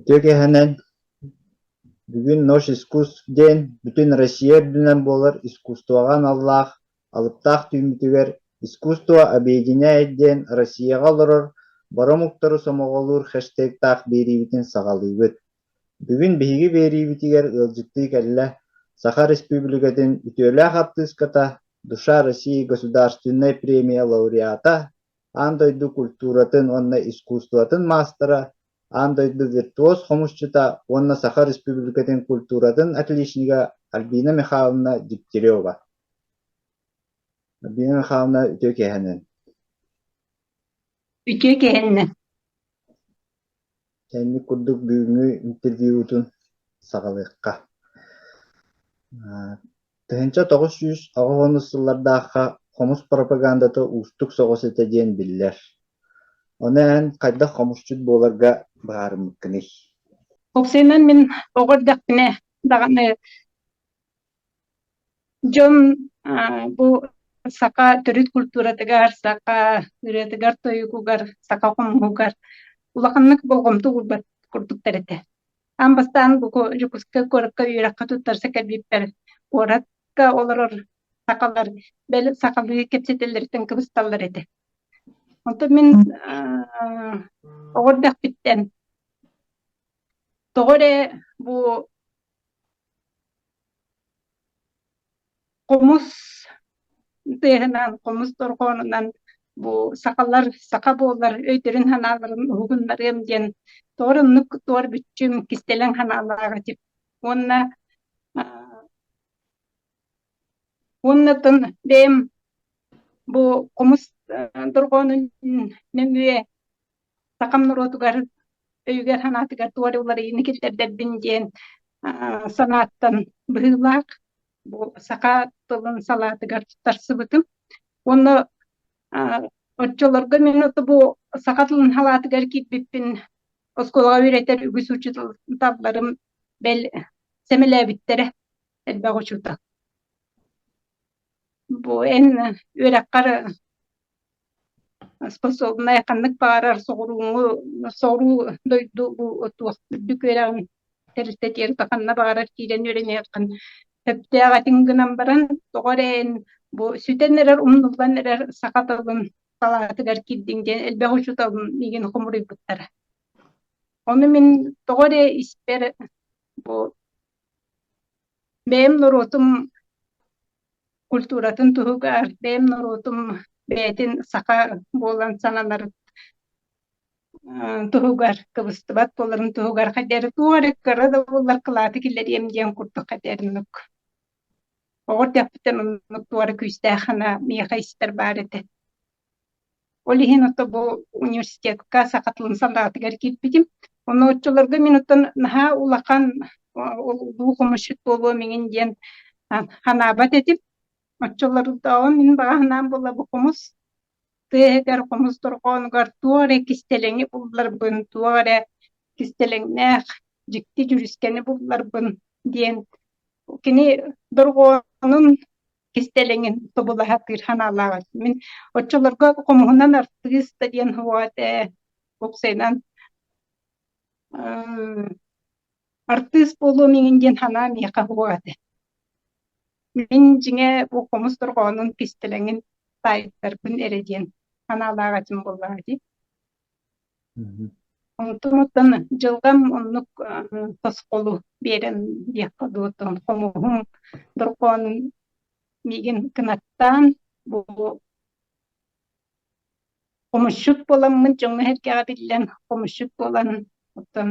Үтүө киэһэнэн! Бүгүн Ночь искусств диэн бүтүн Россия үрдүнэн буолар искусствоҕа аналлаах алыптаах түүммүтүгэр «Искусство объединяет» диэн Россияҕа олорор бары омуктары сомоҕолуур хэштегтаах биэриибитин саҕалыыбыт. Бүгүн биһиги биэриибитигэр ыалдьыттыы кэллэ Саха Республикатын үтүөлээх артыыската, Душа России государственнай премия лауреата, аан дойду культуратын уонна искусствотын маастара, аан дойду виртуоз хомусчута уонна Саха Республикатын культуратын отличнига Альбина Михайловна Дегтярева. Альбина Михайловна үтүө киэһэнэн. Үтүө киэһэнэн. Кэнник курдук бүгүҥҥү интервьюбутун саҕалыахха. 1980 сыллардаахха хомус пропагандата уустук соҕус этэ диэн биллэр. Ону эн хайдах хомусчут буоларга быһаарыммыккыный? Уопсайынан мин оҕо эрдэхпинэ даҕаны Дьон бу саха төрүт культуратыгар, саха ырыатыгар-тойугугар, саха хомуһугар улаханнык болҕомто уурбат курдуктар этэ. Аан бастаан бу Дьокуускай куоракка үөрэххэ туттарса кэлбиппэр куоракка олорор сахалар бэл сахалыы кэпсэтэллэриттэн кыбысталлар этэ. Онтон мин оҕо эрдэхпиттэн тоҕо эрэ бу Хомус тыаһынан, хомус дорҕоонунан бу сахалар саха буолар өйдөрүн-санааларын уһугуннарыам диэн тоҕо эрэ оннук туор бүччүм кистэлэҥ санаалаах этим. Уонна уонна оттон бэйэм бу хомус дорҕоонун нөҥүө сахам норуотугар өйүгэр-санаатыгар туох эрэ уларыйыыны киллэрдэрбин диэн санааттан быһыылаах бу саха тылын салаатыгар туттарсыбытым. Уонна оччолорго мин бу саха тылын салаатыгар киирбиппин оскуолаҕа үөрэтэр үгүс учууталларым бэл сэмэлээбиттэрэ элбэх учуутал. Бу эн үөрэххэр способнай ханнык баҕарар соҕурууҥҥу соҕуруу дойду бу туох үрдүк үөрэҕин тэрилтэтигэр ханна баҕарар киирэн үөрэниэххин сөптөөх этиҥ гынан баран тоҕо эрэ эн бу сүтэн эрэр умнуллан эрэр саха тылын салаатыгар киирдиҥ диэн элбэх учууталым миигин хомуруйбуттара. Ону мин тоҕо эрэ испэр бу бэйэм норуотум культуратын туһугар бэйэм норуотум бэйэтин саха буолан сананар туһугар кыбыстыбат буоларын туһугар хайдары туох эрэ кыра да буоллар кылааты киллэриэм диэн курдук хайдары оҕо эрдэхпиттэн оннук туох эрэ күүстээх санаа миэхэ истэр баар этэ. Ол иһин ото бу университекка саха тылын салаатыгар киирбитим. Онно оччолорго мин оттон наһаа улахан улуу хомусчут буолуом иҥин диэн санаабат этим. Оччолордооҕу мин баҕа санаам буолла бу хомус тыаһыгар, хомус дорҕоонугар туох эрэ кистэлэҥи булларбын, туох эрэ кистэлэҥнээх дьикти дьүрүскэни булларбын диэн кини дорҕоонун кистэлэҥин тобула сатыыр санаалаах этим. Мин оччолорго хомуһунан артыыс да диэн суоҕа этэ, уопсайынан артыыс буолуом иҥин диэн санаа миэхэ суох этэ. Мин дьиҥэ бу хомус дорҕоонун кистэлэҥин таайдарбын эрэ диэн санаалаах этим буоллаҕа дии. Онтон оттон дьылҕам оннук тосхолу биэрэн диэххэ дуу, оттон хомуһум дорҕоонун миигин кынаттаан бу хомусчут буоламмын дьоҥҥо-сэргэҕэ биллэн хомусчут буолан оттон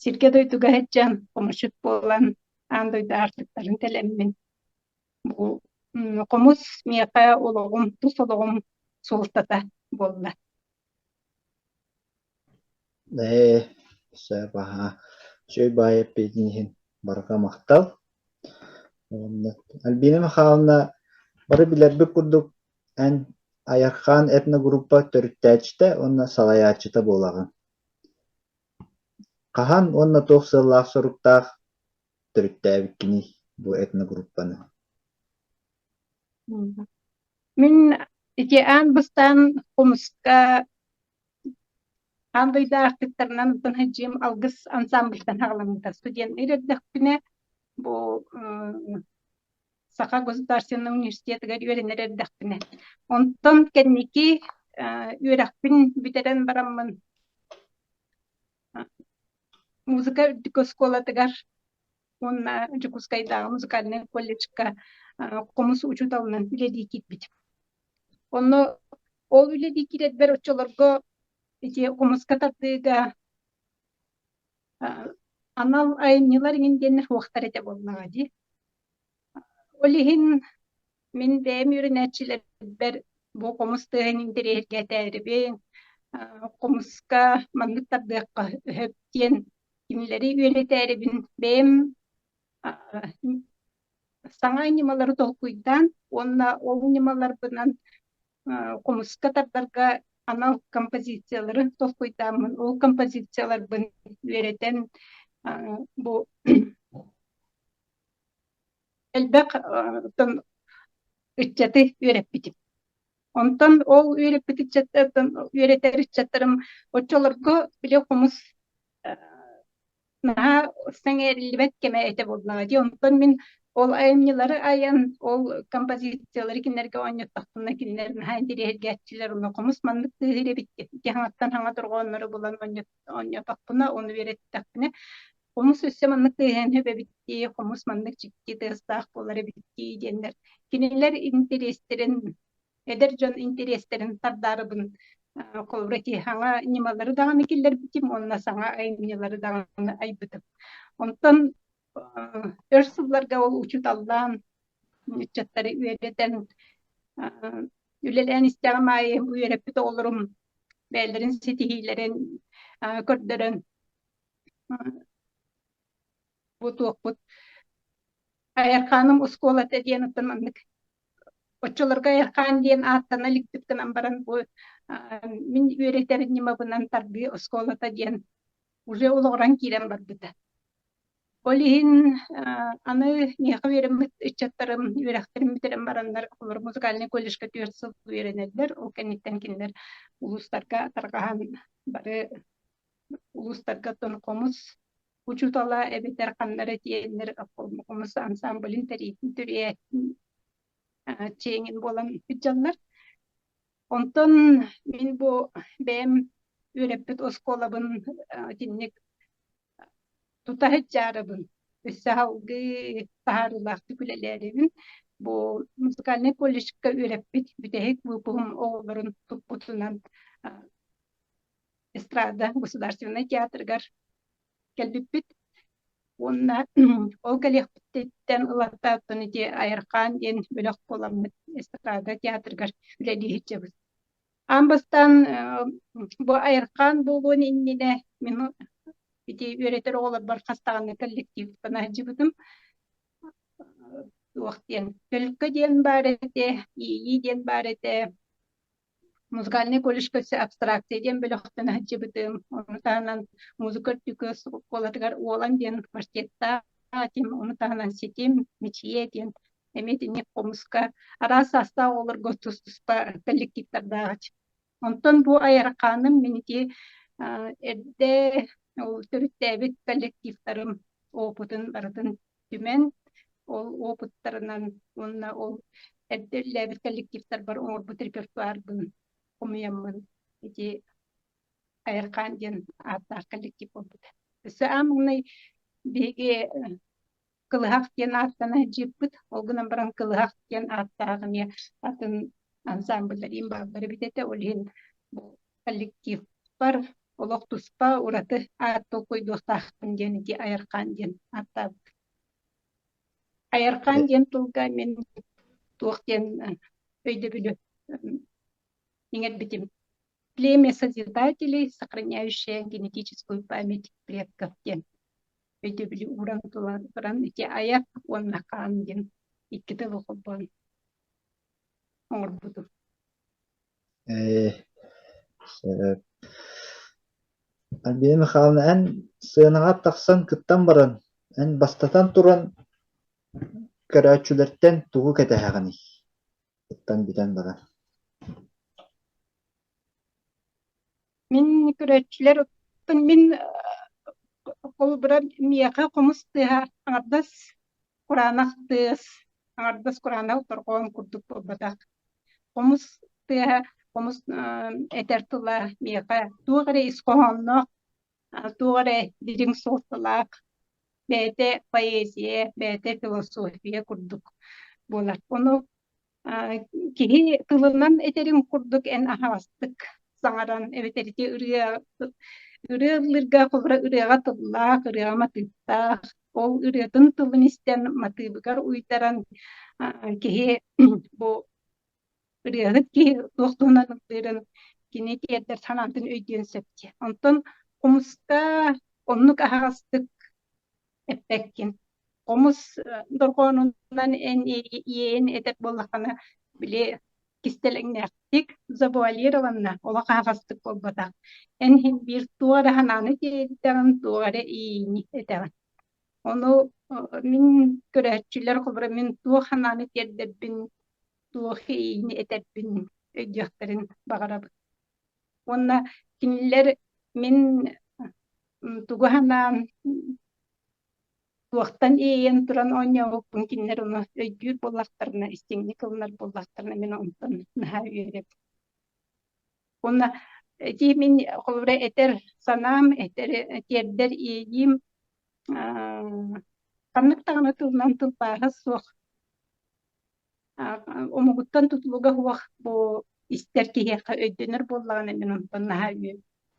сиргэ-дойдуга сылдьан хомусчут буолан аан дойду аартыктарын тэлэммин бу хомус миэхэ олоҕум тус олоҕум суолтата буолла. Ээ, сөп аһаа. Үчүгэй баайы эппиэтин иһин барҕа махтал. Уонна Альбина Михайловна, бары билэрбит курдук, эн Айархаан этногруппа төрүттээччитэ уонна салайааччыта буолаҕын. Хаһан уонна туох сыаллаах-соруктаах төрүттээбиккиний бу этногруппаны? Мин ити аан бастаан хомуска. Аан дойду аартыктарынан оттон сылдьыым Алгыс ансамбльтан саҕаламмыта. Студенныыр эрдэхпинэ бу Саха государственнай университетыгар үөрэнэр эрдэхпинэ. Онтон кэнники үөрэхпин бүтэрэн бараммын музыка үрдүк оскуолатыгар уонна Дьокуускайдааҕы музыкальнай колледжка хомус учууталынан үлэлии киирбитим. Онно ол үлэлии киирэрбэр оччолорго ити хомуска тардыыга анал айымньылар иҥин диэннэр суохтар этэ буоллаҕа дии. Ол иһин мин бэйэм үөрэнээччилэрбэр бу хомус тыаһын интэриэһиргээтээрибин, хомуска маннык тардыахха сөп диэн кинилэри үөрэтээрибин бэйэм саҥа ньымалары толкуйдаан уонна ол ньымаларбынан хомуска тардарга анал композициялары толкуйдааммын, ол композицияларбын үөрэтэн бу элбэх ыччаты үөрэппитим. Онтон ол үөрэппит ыччаттартан үөрэтэр ыччаттарым оччолорго били хомус наһаа сэҥээриллибэт кэмэ этэ буоллаҕа дии. Онтон мин ол айымньылары айан, ол композициялары кинилэргэ оонньоттохпуна кинилэр наһаа интэриэһиргээччилэр, онно хомус маннык тыаһыыр эбит диэн ити хаҥаттан хаҥа дорҕооннору булан оонньоотохпуна, ону үөрэттэхпинэ хомус өссө маннык тыаһыан сөп эбит дии, хомус маннык дьикти тыастаах буолар эбит дии диэннэр кинилэр интэриэстэрин эдэр дьон интэриэстэрин тардаарыбын холобура ити саҥа ньымалары даҕаны киллэрбитим уонна саҥа айымньылары даҕаны айбытым. Онтон өр сылларга ол учууталлаан ыччаттары үөрэтэн үлэлээн истэҕим аайы үөрэппит оҕолорум бэйэлэрин ситиһиилэрин көрдөрөн бу туохпут Айархааным оскуолата диэн оттон маннык оччолорго Айархаан диэн ааттана иликпит гынан баран бу мин үөрэтэр ньымабынан тардыы оскуолата диэн уже олоҕуран киирэн барбыта. Ол иһин аны миэхэ үөрэммит ыччаттарым үөрэхтэрин бүтэрэн бараннар олор музыкальнай колледжка 4 сыл үөрэнэллэр. Ол кэнниттэн кинилэр улуустарга тарҕаһан бары улуустарга оттон хомус учуутала эбэтэр ханна эрэ тиийэннэр хомус ансамблын тэрийбит чиэҥин буолан сылдьаллар. Онтон мин бу бэйэм үөрэппит оскуолабын итинник тута сылдьаарыбын, өссө салгыы таһаарыылаахтык үлэлээрибин бу музыкальнай колледжка үөрэппит бүтэһик выпуһум оҕолорун туппутунан эстрада государственнай театрыгар кэлбиппит. Уонна ол кэлиэхпититтэн ылата оттон ити Айархаан диэн бөлөх буоламмыт эстрада театрыгар үлэлии сылдьабыт. Аан бастаан бу Айархаан буолуон иннинэ мин ити үөрэтэр оҕолорбор хас даҕаны коллективтан сылдьыбытым. Туох диэн Төлкө диэн баар этэ, Иэйии диэн баар этэ, Музыкальнай колледжка өссө абстракция диэн бөлөхтөн сылдьыбытым. Ону таһынан музыка үрдүкү оскуолатыгар Уолан диэн квартеттаах этим. Ону таһынан Ситим, Мичийэ диэн эмиэ итинник хомуска араас саастаах оҕолорго тус-туспа коллективтардаах этим. Онтон бу айархааным мин ити эрдэ ол төрүттээбит коллективтарым опытын барытын түмэн, ол опыттарынан уонна ол эрдэ үлэлээбит коллективтарбар оҥорбут репертуарбын хомуйаммын ити Айархаан диэн ааттаах коллектив буолбута. Өссө аан маҥнай биһиги Кылыһах диэн ааттана сылдьыыппыт. Ол гынан баран Кылыһах диэн ааттаах эмиэ атын ансамбллар иин бааллар эбит этэ. Ол иһин бу коллективпар олох туспа ураты аат толкуйдуохтаахпын диэн ити Айархаан диэн ааттаабыт. Айархаан диэн тылга мин туох диэн өйдөбүлү иҥэрбитим. Племя созидателей, сохраняющее генетическую память предков диэн өйдөбүлү ууран туран ити айар уонна хаан диэн икки тылы холбоон оҥорбутум. Ээ, сөп. Альбина Михайловна, эн сыанаҕа тахсан кыттан баран, эн бастатан туран көрөөччүлэртэн тугу кэтэһэҕиний? Кыттан бүтэн баран. Мин көрөөччүлэр оттон мин холобура миэхэ хомус тыаһа аҥардас кураанах тыас, аҥардас кураанах дорҕоон курдук буолбатах. Хомус тыаһа, хомус этэр тыла миэхэ туох эрэ ис хоһоонноох, туох эрэ дириҥ суолталаах, бэйэтэ поэзия, бэйэтэ философия курдук буолар. Ону Киһи тылынан этэрин курдук эн аһаҕастык саҥаран эбэтэр ити ырыа ырыа ыллыырга холобура ырыаҕа тыллаах, ырыаҕа матыыптаах, ол ырыатын тылын истэн матыыбыгар уйдаран киһи бу ырыаһыт киһи туох туһунан ыллыырын кини тиэрдэр санаатын өйдүөн сөп диye. Онтон хомуска оннук аһаҕастык эппэккин. Хомус дорҕоонунан эн иэйэн этэр буоллаххына, били кистэлэҥнээхтик завуалированно, олох аһаҕастык буолбатах. Эн иһин биир туох эрэ санааны тиэрдэҕин, туох эрэ иэйиини этэҕин. Ону мин көрөөччүлэр холобура мин туох санааны тиэрдэрбин, туох иэйиини этэрбин өйдүөхтэрин баҕарабын. Уонна кинилэр мин тугу санаан туохтан иэйэн туран оонньообуппун кинилэр ону өйдүүр буоллахтарына, истиҥник ылынар буоллахтарына мин онтон наһаа үөрэбин. Уонна ити мин холобура этэр санаам, этэр тиэрдэр иэйиим ханнык даҕаны тылынан тылбааһа суох омугуттан тутулуга суох бу истэр киһиэхэ өйдөнөр буоллаҕына мин онтон наһаа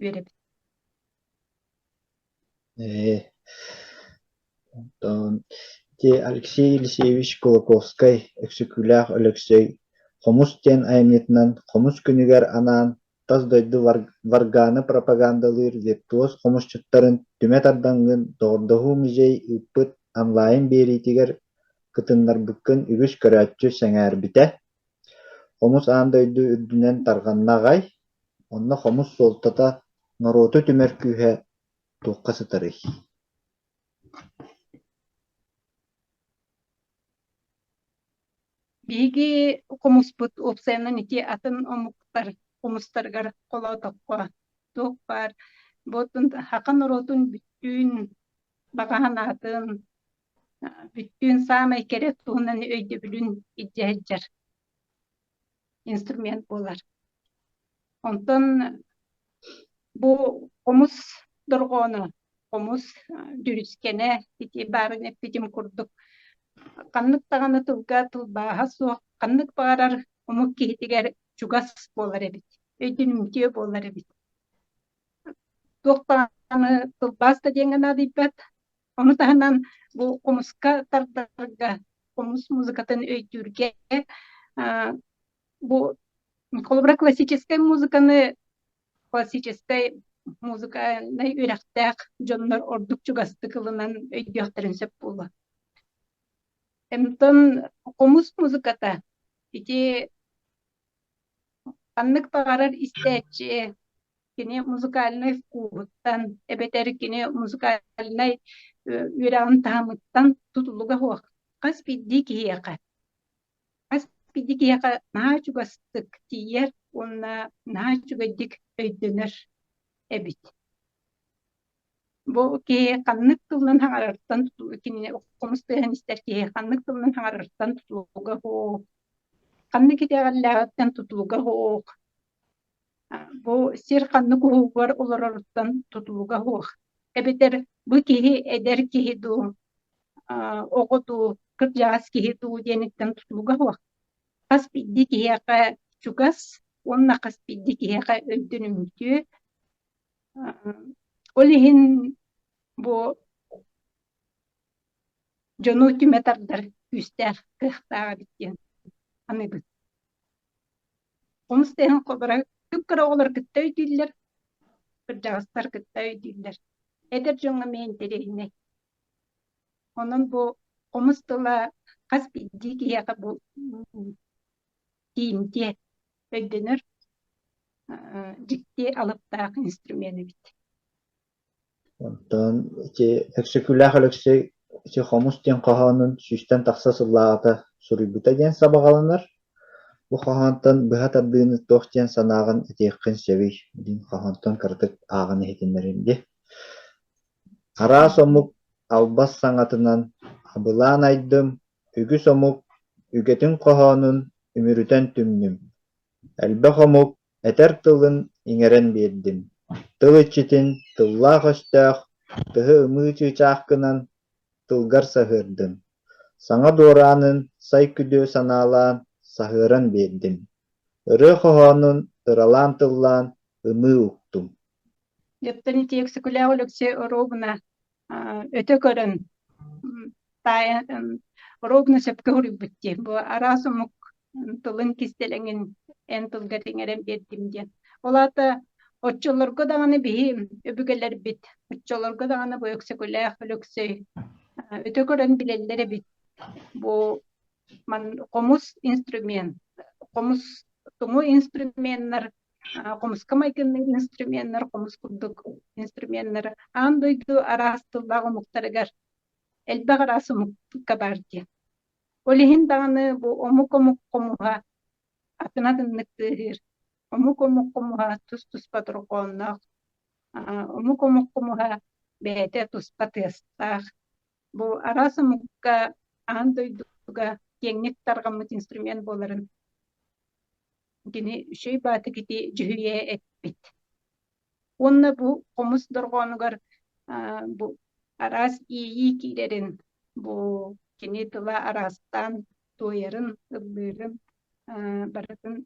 үөрэбин. Ээ, онтон ити Алексей Елисеевич Кулаковскай Өксөкүлээх Өлөксөй «Хомус» диэн айымньытынан Хомус күнүгэр анаан тас дойду варганы пропагандалыыр виртуоз хомусчуттарын түмэ тардаҥҥын Доҕордоһуу музей ыыппыт онлайн биэриитигэр кытыннарбыккын үгүс көрөөччү сэҥээрбитэ. Хомус аан дойду үрдүнэн тарҕанна аҕай, онно хомус суолтата, норуоту түмэр күүһэ туохха сытарый? Биһиги хомуспут уопсайынан ити атын омуктар хомустарыгар холоотоххо туох баар буотун саха норуотун бүттүүн баҕа санаатын бүттүүн саамай кэрэ туһунан өйдөбүлүн илдьэ сылдьар инструмент буолар. Онтон бу хомус дорҕооно, хомус дьүрүскэнэ ити баарын эппитим курдук ханнык даҕаны тылга тылбааһа суох, ханнык баҕарар омук киһитигэр чугас буолар эбит, өйдөнүмтүө буолар эбит. Туох даҕаны тылбаас да диэҥҥэ наадыйбат. Ону таһынан бу хомуска тардарга, хомус музыкатын өйдүүргэ бу холобура классическай музыканы классическай музыкальнай үөрэхтээх дьоннор ордук чугастык ылынан өйдүөхтэрин сөп буолуо. Онтон хомус музыката ити ханнык баҕарар истээччи кини музыкальнай вкуһуттан эбэтэр кини музыкальнай үөрэҕин таһымыттан тутулуга суох хас биирдии киһиэхэ хас биирдии киһиэхэ наһаа чугастык тиийэр уонна наһаа үчүгэйдик өйдөнөр эбит. Бу киһи ханнык тылынан саҥарарыттан кинини хомус тыаһын истэр киһи ханнык тылынан саҥарарыттан тутулуга суох, ханнык итэҕэллээҕиттэн тутулуга суох, бу сир ханнык уһугар олороруттан тутулуга суох. Эбэтэр бу киһи эдэр киһи дуу, оҕо дуу, кырдьаҕас киһи дуу диэниттэн тутулуга суох. Хас биирдии киһиэхэ чугас уонна хас биирдии киһиэхэ өйдөнүмтүө. Ол иһин бу дьону түмэ тардар күүстээх, кыахтаах эбит диэн саныыбын. Хомус тыаһын холобура кып-кыра оҕолор кытта өйдүүллэр, кырдьаҕастар кытта өйдүүллэр. Эдэр дьоҥҥо эмиэ интэриэһинэй. Онон бу хомус тыла хас биирдии киһиэхэ бу тиийимтиэ, өйдөнөр дьикти алыптаах инструмент эбит. Онтон ити Өксөкүлээх Өлөксөй ити «Хомус» диэн хоһоонун сүүстэн тахса сыллааҕыта суруйбута диэн сабаҕаланар. Бу хоһоонтон быһа тардыыны туох диэн санааҕын этиэххин сөбүй диэн хоһоонтон кыратык ааҕан иһитиннэриим дии. Араас омук албас саҥатынан абылаан айдым, үгүс омук үгэтин хоһоонун үмүрүтэн түмнүм, элбэх омук этэр тылын иҥэрэн биэрдим, тыл иччитин тыллаах-өстөөх тыһы ымыы чыычаахкынан тылгар саһыардым, саҥа дуораанын сай күдүө санаалаан саһыаран биэрдим, ырыа хоһоонун ыралаан тыллаан ымыы уктум. Дьэптэн ити Өксөкүлээх Өлөксөй оруобуна өтө көрөн таайан оруобуна сөпкө суруйбут дии. Бу араас омук тылын кистэлэҥин эн тылгар иҥэрэн биэрдим диэн. Ол аата оччолорго даҕаны биһи өбүгэлэрбит, оччолорго даҕаны бу Өксөкүлээх Өлөксөй өтө көрөн билэллэр эбит. Бу ман хомус инструмент, хомус туму инструменнар хомуска майгынныыр инструменнар, хомус курдук инструменнар аан дойду араас тыллаах омуктарыгар элбэх араас омукка баар диэн. Ол иһин даҕаны бу омук-омук хомуһа атын-атыннык тыаһыыр. Омук-омук хомуһа тус-туспа дорҕоонноох, омук-омук хомуһа бэйэтэ туспа тыастаах. Бу араас омукка аан дойдуга киэҥник тарҕаммыт инструмент буоларын кини үчүгэй баатык ити дьүһүйэ эппит. Уонна бу хомус дорҕоонугар бу араас иэйии киирэрин, бу кини тыла араастаан туойарын, ыллыырын барытын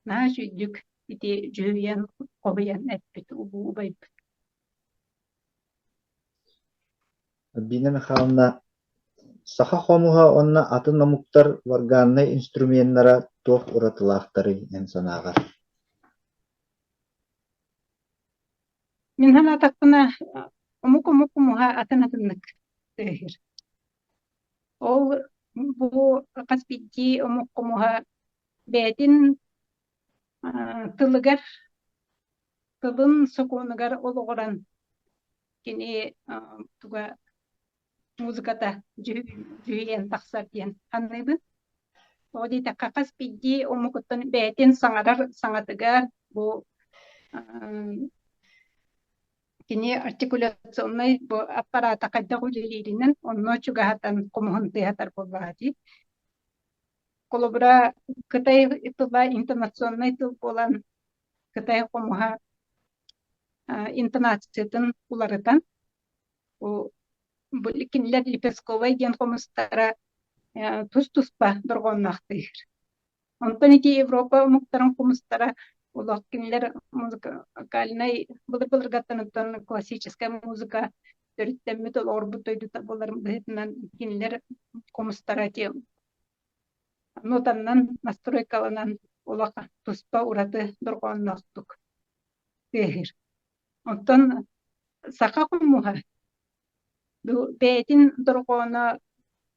наһаа үчүгдүк ити дьүһүйэн, хоһуйан эппит улуу убайбыт. Альбина Михайловна, саха хомуһа уонна атын омуктар варганнай инструменнара туох уратылаахтарый эн санааҕар? Мин санаатахпына, омук-омук хомуһа атын-атыннык тыаһыыр. Ол бу хас биирдии омук хомуһа бэйэтин тылыгар, тылын сокуонугар олоҕуран кини туга музыката дьүһүйэн тахсар диэн саныыбын. Тоҕо диэтэххэ, хас биирдии омукуттан бэйэтин саҥарар саҥатыгар бу кини артикуляционнай бу аппарата хайдах үлэлииринэн онно чугаһатан хомуһун тыаһатар буоллаҕа дии. Холобура, Кытай тыла интонационнай тыл буолан, Кытай хомуһа интонациятын уларытан, бу кинилэр лепестковай диэн хомустара тус-туспа дорҕоонноохтуур. Онтон ити Европа омуктарын хомустара олох кинилэр музыкальнай былыр-былыргаттан классическая музыка төрүттэммит олоҕурбут дойдута буоларын быһыытынан кинилэр хомустара ити нотаннан настройкаланан олох туспа ураты дорҕоонноохтук тыаһыыр. Оттон саха хомуһа бу бэйэтин дорҕооно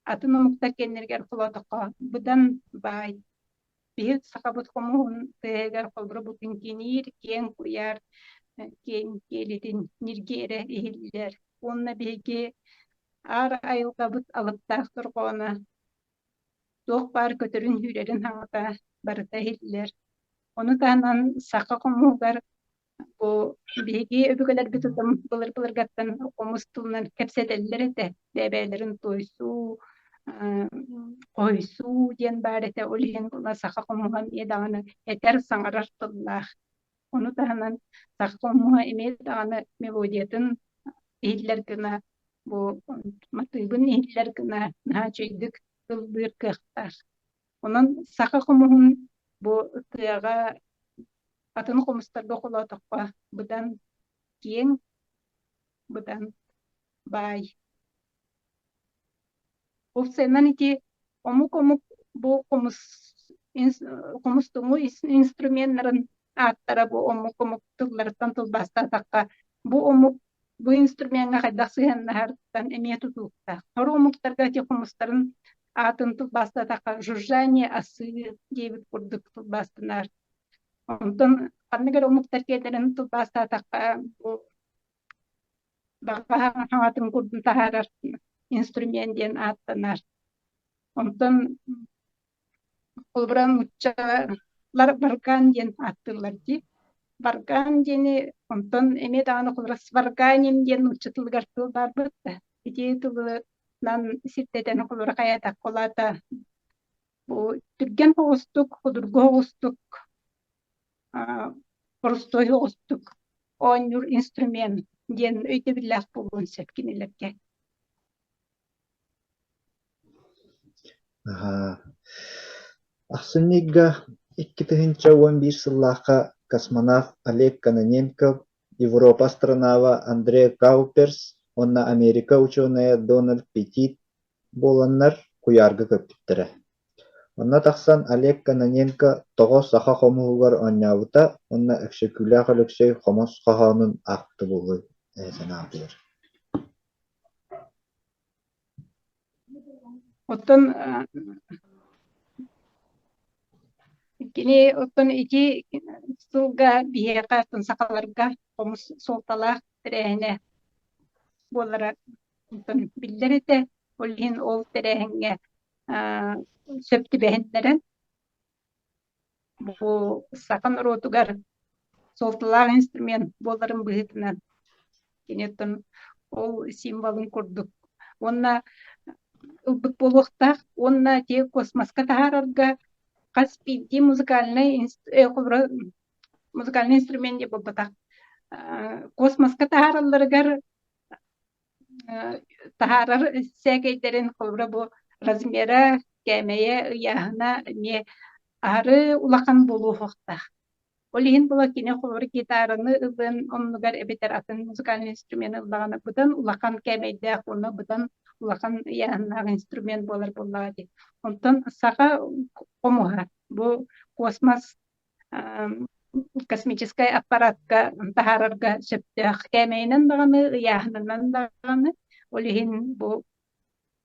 атын омуктар кэннигэр холоотоххо быдан баай. Биһи сахабыт хомуһун тыаһыгар холобура бу киҥкиниир киэҥ куйаар киэҥ киэлитин ньиргиэрэ иһиллэр. Уонна биһиги аар айылҕабыт алыптаах дорҕооно туох баар көтөрүн-сүүрэрин саҥата барыта иһиллэр. Ону таһынан саха хомуһугар бу биһиги өбүгэлэрбит утум былыр-былыргаттан хомус тылынан кэпсэтэллэр этэ. Бэйэ-бэйэлэрин туойсуу, хоһуйсуу диэн баар этэ. Ол иһин саха хомуһа эмиэ даҕаны этэр, саҥарар тыллаах. Ону таһынан саха хомуһа эмиэ даҕаны мелодиятын иһиллэр гына, бу матыыбын иһиллэр гына наһаа үчүгэйдик ыллыыр кыахтаах. Онон саха хомуһун бу тыаҕа атын хомустарга холоотоххо быдан киэҥ, быдан баай. Уопсайынан ити омук-омук бу хомус хомустуҥу инструменнарын ааттара бу омук-омук тылларыттан тылбаастаатахха бу омук бу инструмеҥҥа хайдах сыһыаннаһарыттан эмиэ тутулуктаах. Сорох омуктарга ити хомустарын аатын тылбаастаатахха жужжание осы диэбит курдук тылбаастанар. Онтон ханнык эрэ омуктар киэннэрин тылбаастаатахха бу баҕа хаҥатын курдун таһаарар инструмент диэн ааттанар. Онтон Холобура, нууччалар варган диэн ааттыыллар дии. Варган диэни онтон эмиэ даҕаны холобура сварганим диэн нуучча тылыгар тыл баарбыт да ити тылынан сирдэтэн холобура хайаатахха ол аата бу түргэн соҕустук, судургу соҕустук, боростуой соҕустук оонньуур инструмент диэн өйдөбүллээх буолуон сөп кинилэргэ. Аһаа. Ахсынньы ыйга 2011 сыллаахха космонавт Олег Кононенков, Европа астронава Андрей Кауперс уонна Америка учуонайа Дональд Петит буоланнар куйаарга көппүттэрэ. Онно тахсан Олег Кононенко тоҕо саха хомуһугар оонньообута уонна Өксөкүлээх Өлөксөй хомус хоһоонун аахпыта буолуой эһэ санаатыгар Оттон кини оттон ити сылга биһиэхэ оттон сахаларга хомус суолталаах тэрээһинэ буолара оттон биллэр этэ. Ол иһин ол тэрээһиҥҥэ сөп түбэһиннэрэн бу саха норуотугар суолталаах инструмент буоларын быһыытынан кини оттон ол символын курдук уонна ылбыт буолуохтаах уонна ити космоска таһаарарга хас биирдии музыкальнай музыкальный инструмент диэн буолбатах космоска таһааралларыгар таһаарар сээкэйдэрин холобура бу размера, кээмэйэ, ыйааһына эмиэ аһары улахан буолуохтаах. Ол иһин була кини холобура гитараны ылыан оннугар эбэтэр атын музыкальный инструмены ыллаҕына быдан улахан кээмэйдээх уонна быдан улахан ыйааһыннаах инструмент буолар буоллаҕа дии. Онтон саха хомуһа бу космос космическай аппаратка таһаарарга сөптөөх кээмэйинэн даҕаны, ыйааһынынан даҕаны. Ол иһин бу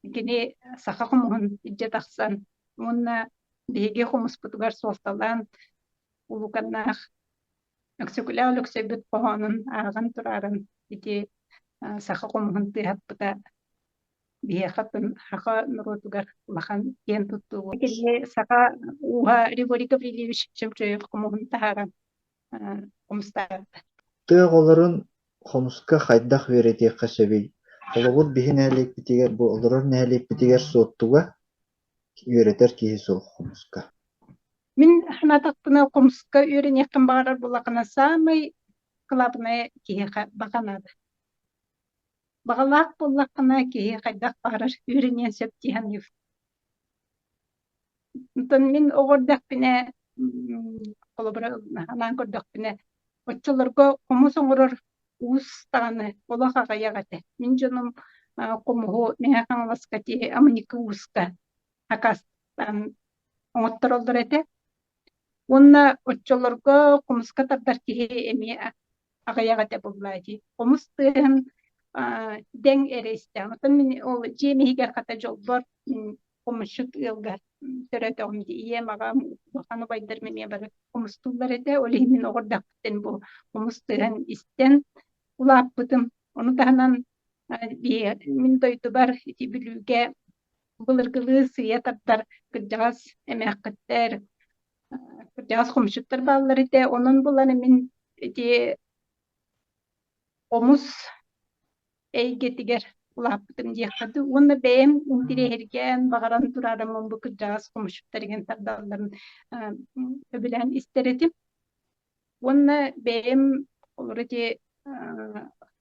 кини саха хомуһун илдьэ тахсан уонна биһиги хомуспутугар суолталаан улууканнаах Өксөкүлээх Өлөксөйбүт хоһоонун ааҕан турааран ити саха хомуһун тыаһаппыта биһиэхэ саха норуотугар улахан киэн туттуу. Кини саха ууһа Григорий Гаврильевич Чемчоев хомуһун таһааран хомустаабыта. Тыа оҕолорун хомуска хайдах үөрэтиэххэ сөбүй? Холобур, биһи нэһилиэкпитигэр, бу олорор нэһилиэкпитигэр Суоттуга үөрэтэр киһи суох хомуска. Мин санаатахпына, хомуска үөрэниэххин баҕарар буоллаххына, саамай кылаабынайа киһиэхэ баҕа наада. Баҕалаах буоллаххына, киһи хайдах баҕарар үөрэниэн сөп дии саныыбын. Онтон мин оҕо эрдэхпинэ, холобура, анаан көрдөхпүнэ, оччолорго хомус оҥорор уус даҕаны олох аҕыйах этэ. Мин дьонум хомуһу Мэҥэ Хаҥаласка тиийэ Амыньыкы ууска акаастаан оҥоттороллор этэ. Уонна оччолорго хомуска тардар киһи эмиэ аҕыйах этэ буоллаа дии. Хомус тыаһын дэҥ эрэ истэҕин. Оттон мин ол дьиэм иһигэр хата дьолбор хомусчут ыалга төрөөтөҕүм дии. Ийэм, аҕам, улахан убайдарым эмиэ бары хомустууллар этэ. Ол иһин мин оҕо эрдэхпиттэн бу хомус тыаһын истэн улааппытым. Ону таһынан мин дойдубар ити Бүлүүгэ былыргылыы сыыйа тардар кырдьаҕас эмээххиттэр, кырдьаҕас хомусчуттар бааллар этэ. Онон булан мин ити хомус эйгэтигэр улааппытым диэххэ дуу. Уонна бэйэм интириэһиргээн, баҕаран турарым бу кырдьаҕас хомусчуттар игин тардалларын сөбүлээн истэр этим. Уонна бэйэм олор ити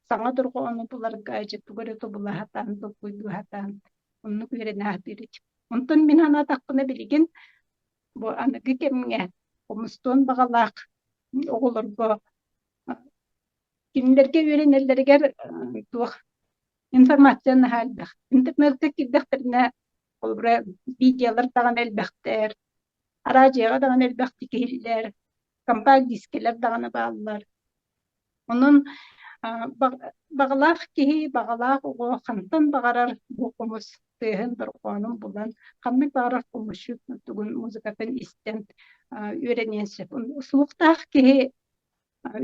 саҥа дорҕоону буларга дьэ тугу эрэ тобула сатаан, толкуйдуу сатаан оннук үөрэнэ сатыыр этим. Онтон мин санаатахпына билигин бу аныгы кэмҥэ хомустуон баҕалаах оҕолорго кинилэргэ үөрэнэллэригэр туох информация наһаа элбэх. Интернеккэ киирдэхтэринэ холобура видеолар даҕаны элбэхтэр, араадьыйаҕа даҕаны элбэхтик иһиллэр, компакт-дискэлэр даҕаны бааллар. Онон баҕалаах киһи, баҕалаах оҕо хантан баҕарар бу хомус тыаһын, дорҕоонун булан, ханнык баҕарар хомусчут тугун музыкатын истэн үөрэниэн сөп. Слухтаах киһи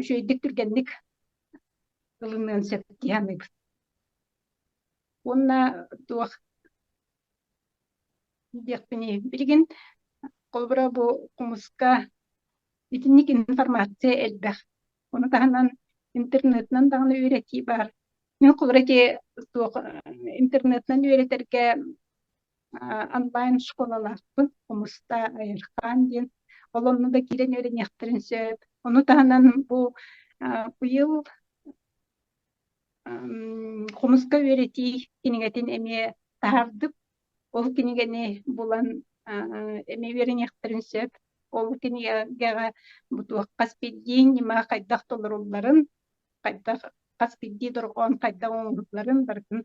үчүгэйдик түргэнник ылыныан сөп дии саныыбын. Уонна туох диэхпиний, билигин Холобура, бу хомуска итинник информация элбэх. Ону таһынан интернетинэн даҕаны үөрэтии баар. Мин холобура ити туох интернетинэн үөрэтэргэ онлайн школалаахпын, Хомуста Айархаан диэн. Ол онно да киирэн үөрэниэхтэрин сөп. Ону таһынан бу быйыл хомуска үөрэтии кинигэтин эмиэ таһаардым. Ол кинигэни булан эмиэ үөрэниэхтэрин сөп. Ол кинигэҕэ бу туох хас биирдии ньыма хайдах толорулларын, хайдах хас биирдии дорҕоон хайдах оҥоһулларын барытын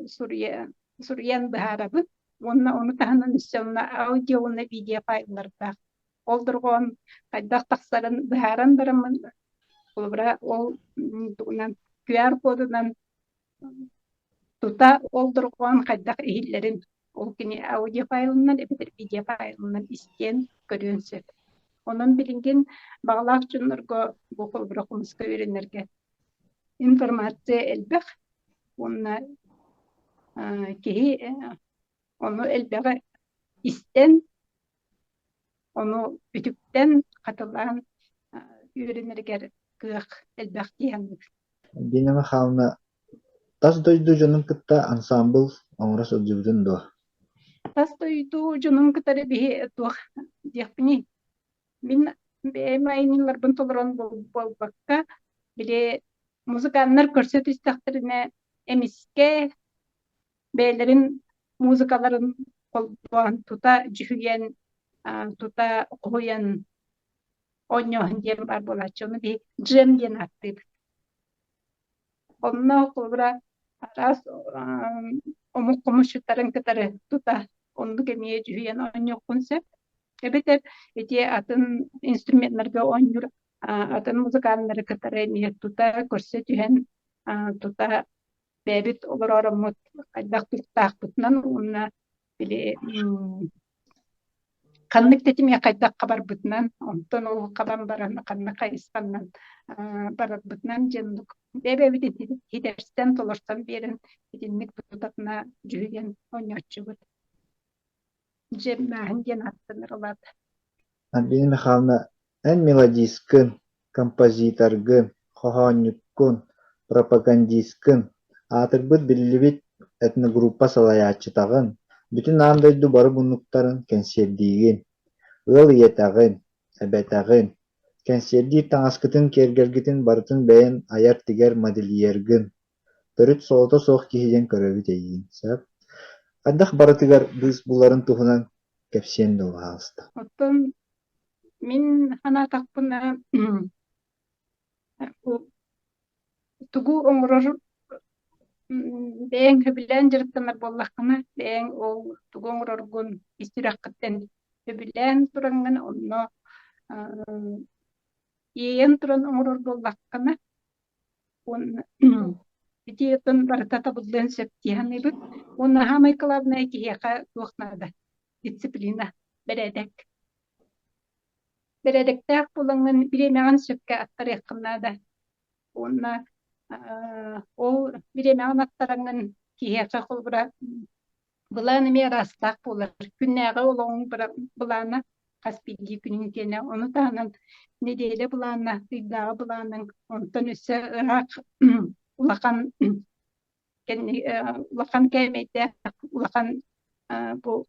суруйа суруйан быһаарабын. Уонна ону таһынан өссө онно аудио уонна видео файллардаах. Ол дорҕоон хайдах тахсарын быһааран бараммын, холобура, ол тугунан QR-кодунан тута ол дорҕоон хайдах иһиллэрин ол кини аудиофайлынан эбэтэр видеофайлынан истиэн, көрүөн сөп. Онон билигин баҕалаах дьоннорго бу холобура хомуска үөрэнэргэ информация элбэх уонна киһи ону элбэҕи истэн, ону үтүктэн, хатылаан үөрэнэригэр кыах элбэх дии саныыбын. Дина Михайловна, тас дойду дьонун кытта ансаамбыл оҥоро сылдьыбытын дуо? Тас дойду дьонун кытары биһи туох диэхпиний? Мин бэйэм айымньыларбын толорон буолбакка, били музыканнар көрсө түстэхтэринэ эмискэ бэйэлэрин музыкаларын холбоон тута дьүһүйэн, тута хоһуйан оонньооһун диэн баар буолааччы. Ону биһи джем диэн ааттыыбыт. Онно холобура араас омук хомусчуттарын кытары тута оннук эмиэ дьүһүйэн оонньуоххун сөп. Эбэтэр ити атын инструменнарга оонньуур атын музыканнары кытары эмиэ тута көрсө түһэн тута бэйэбит олороороммут хайдах тустаахпытынан уонна били ханнык тэтимҥэ хайдах хабарбытынан, онтон ол хабан баран ханнык хайысханан барарбытынан диэн бэйэ-бэйэбитин хитэрсэн, толорсон биэрэн итинник тутатына дьүһүйэн оонньооччубут. Дьиэмнээһин диэн ааттанар улаата. Альбина Михайловна, эн мелодисткын, композиторгын, хоһоонньуккун, пропагандисткын, аатырбыт биллибит этногруппа салайааччытаҕын, бүтүн аан дойду бары муннуктарын кэнсиэрдиигин, ыал ийэтэҕин, эбэтэҕин, кэнсиэрдиир таҥаскытын, киэргэлгитин барытын бэйэҥ айар-тигэр модельергын, төрүт солото суох киһи диэн көрөбүт эйигин, сөп? Хайдах барытыгар быыс буларын туһунан кэпсиэн дуо, баһаалыста? Оттон мин санаатахпына, тугу оҥорор бэйэҥ сөбүлээн дьарыктанар буоллаххына, бэйэҥ ол тугу оҥороргун ис сүрэххиттэн сөбүлээн тураҥҥын онно иэйэн туран оҥорор буоллаххына, уонна ити оттон барыта табыллыан сөп дии саныыбын. Уонна саамай кылаабынай киһиэхэ туох наада? Дисциплина, бэрээдэк. Бэрээдэктээх буолаҥҥын бириэмэҕин сөпкө аттарыаххын наада. Уонна ол бириэмэҕин аттараҥҥын киһиэхэ холобура былаан эмиэ араастаах буолар. Күннээҕи олоҕуҥ былаана хас биирдии күнүҥ киэнэ. Ону таһынан нэдиэлэ былаана, ыйдааҕы былааныҥ, онтон өссө ыраах улахан улахан кээмэйдээх улахан бу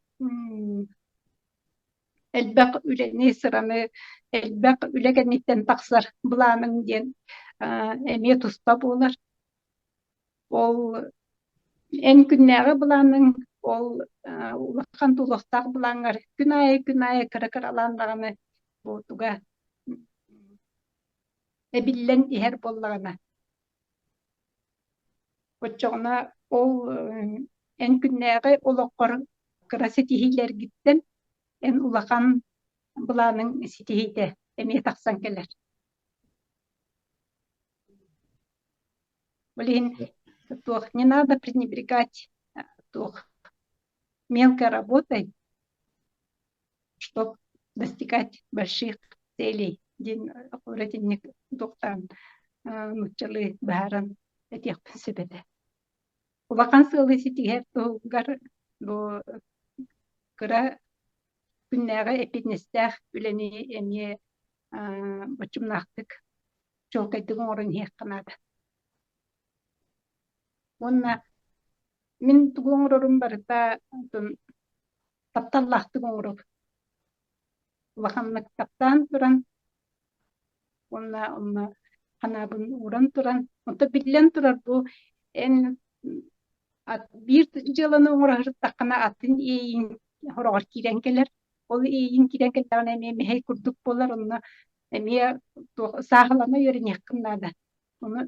элбэх үлэни, сыраны, элбэх үлэ кэнниттэн тахсар былааныҥ диэн эмиэ туспа буолар. Ол эн күннээҕи былааныҥ, ол улахан тулуохтаах былааҥҥар күн аайы күн аайы кыра-кыралаан даҕаны бу туга эбиллэн иһэр буоллаҕына Оччоҕуна ол эн күннээҕи олоххор кыра ситиһиилэргиттэн эн улахан былааныҥ ситиһиитэ эмиэ тахсан кэлэр. Ол иһин туох не надо пренебрегать туох мелкой работой, чтоб достигать больших целей диэн итинник туохтаан нууччалыы быһааран этиэхпин сөп этэ. Улахан сыалы ситиһэр туһугар бу кыра Күннээҕи эппиэтинэстээх үлэни эмиэ боччумнаахтык, чуолкайдык оҥорон иһиэххэ наада. Уонна мин тугу оҥорорум барыта тапталлаахтык оҥоробун. Улаханнык таптаан туран уонна онно санаабын ууран туран, онто биллэн турар бу эн биир дьыаланы оҥоро сырыттаххына атын иэйииҥ хороҕор киирэн кэлэр. Ол иэйииҥ киирэн кэллэҕинэ эмиэ мэһэй курдук буолар, онно эмиэ туох сааһылана үөрэниэххин наада. Ону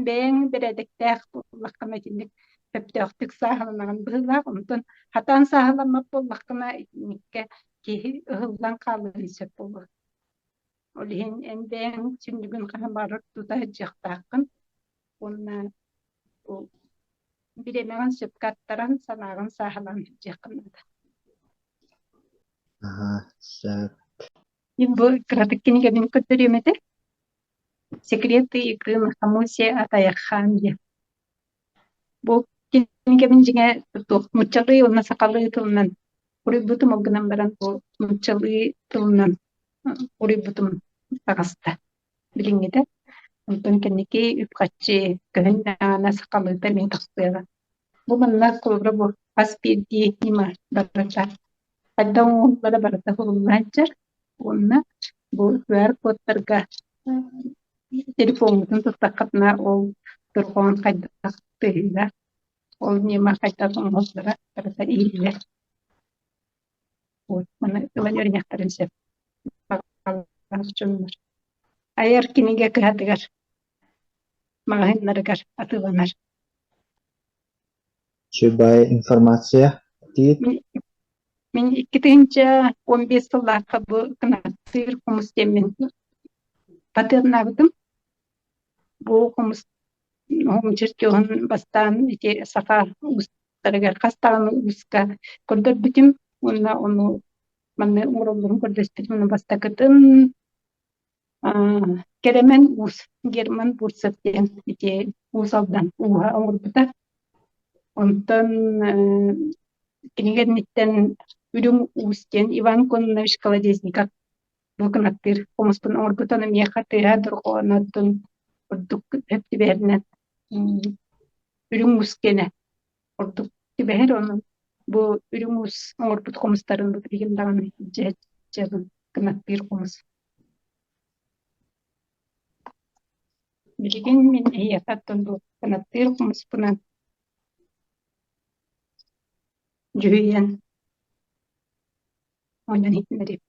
бэйэҥ бэрээдэктээх буоллаххына итинник сөптөөхтүк сааһыланаҕын быһыылаах, онтон хатаан сааһыламмат буоллаххына итинниккэ киһи ыһыллан хаалыан сөп буолуо. Ол иһин эн бэйэҥ сүнньүгүн хаһан баҕарар тута сылдьыахтааххын уонна бу бириэмэҕин сөпкө аттаран, санааҕын сааһылаан сылдьыаххын наада. Аһаа, сөп. Мин бу кыратык кинигэбин көрдөрүөм этэ. «Секреты игры на хомусе от Айархаан» диэн. Бу кинигэбин дьиҥэ туох нууччалыы уонна сахалыы тылынан уруйбутум, ол гынан баран бу нууччалыы тылынан уруйбутум таҕыста билиҥҥитэ. Онтон кэнники үп-харчы көһүннэҕинэ сахалыыта эмиэ тахсыаҕа. Бу манна холобура бу хас биирдии ньыма барыта хайдах оҥоһуллара барыта уһулла сылдьар уонна бу QR-кодтарга телефоҥҥутун туттаххытына ол дорҕоон хайдах тыаһыыра, ол ньыма хайдах оҥоһуллара барыта иһиллэр. Вот маны ылан үөрэниэхтэрин сөп баҕалаах дьоннор. Айар кинигэ кыһатыгар, маҕаһыыннарыгар атыыланар. Үчүгэй информация диир. Мин 2015 сыллаахха бу кынаттыыр хомус диэммин батыаннаабытым. Бу хомус чертеһун бастаан ити саха уустарыгар хас даҕаны ууска көрдөрбүтүм уонна ону манна оҥороллорун көрдөспүтүм. Уонна бастакытын Кэрэмэн уус Герман Бурцев диэн ити Уус Алдан ууһа оҥорбута. Онтон кинигэ инниттэн Үрүҥ Уус диэн Иван Кононович Колодезников бу кынаттыыр хомуспун оҥорбута. Ону миэхэ тыаһа дорҕоонотун ордук сөп түбэһэринэн Үрүҥ Уус диэнэ ордук түбэһэр. Онон бу Үрүҥ Уус оҥорбут хомустарын бу билигин даҕаны илдьэ сылдьабын кынаттыыр хомус. Билигин мин эһиэхэ оттон бу кынаттыыр хомуспунан дьүһүйэн оонньоон иһитиннэриэм.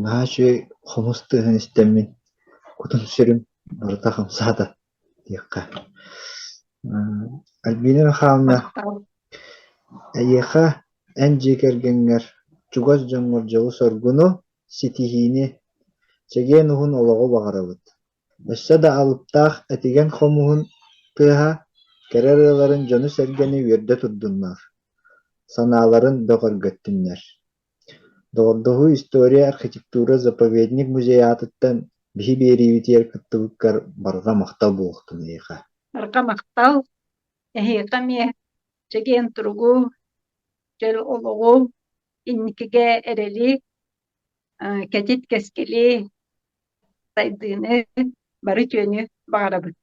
Наһаа үчүгэй хомус тыаһын истэммин кутум-сүрүм барыта хамсаата диэххэ. Альбина Михайловна, эйиэхэ эн дьиэ кэргэҥҥэр, чугас дьоҥҥор дьолу-соргуну, ситиһиини, чэгиэн уһун олоҕу баҕарабыт. Өссө да алыптаах этигэн хомуһун тыаһа кэрэ ырыаларын дьону-сэргэни үөрдэ турдуннар, санааларын бөҕөргөттүннэр. Доҕордоһуу история, архитектура, заповедник музей аатыттан биһи биэриибитигэр кыттыбыккар барҕа махтал буолуохтун эйиэхэ. Барҕа махтал! Эһиэхэ эмиэ чэгиэн туругу, чөл олоҕу, инникигэ эрэли, кэтит кэскили, сайдыыны, бары үтүөнү баҕарабын.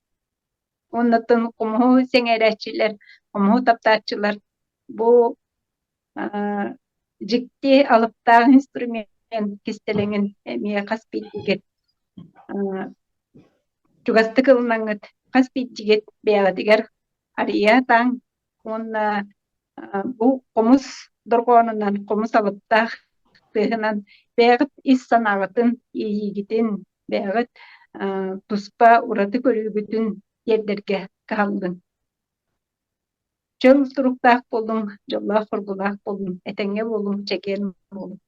Уоннаттан хомуһу сэҥээрээччилэр, хомуһу таптааччылар бу дьикти алыптаах инструмент кистэлэҥин эмиэ хас биирдиигит чугастык ылынаҥҥыт, хас биирдиигит бэйэҕитигэр арыйа сатааҥ уонна бу хомус дорҕоонунан, хомус алыптаах тыаһынан бэйэҕит ис санааҕытын, иэйиигитин, бэйэҕит туспа ураты көрүүгүтүн тиэрдэргэ кыһаллыҥ. Чөл туруктаах буолуҥ, дьоллоох-соргулаах буолуҥ, этэҥҥэ буолуҥ, чэгиэн буолуҥ.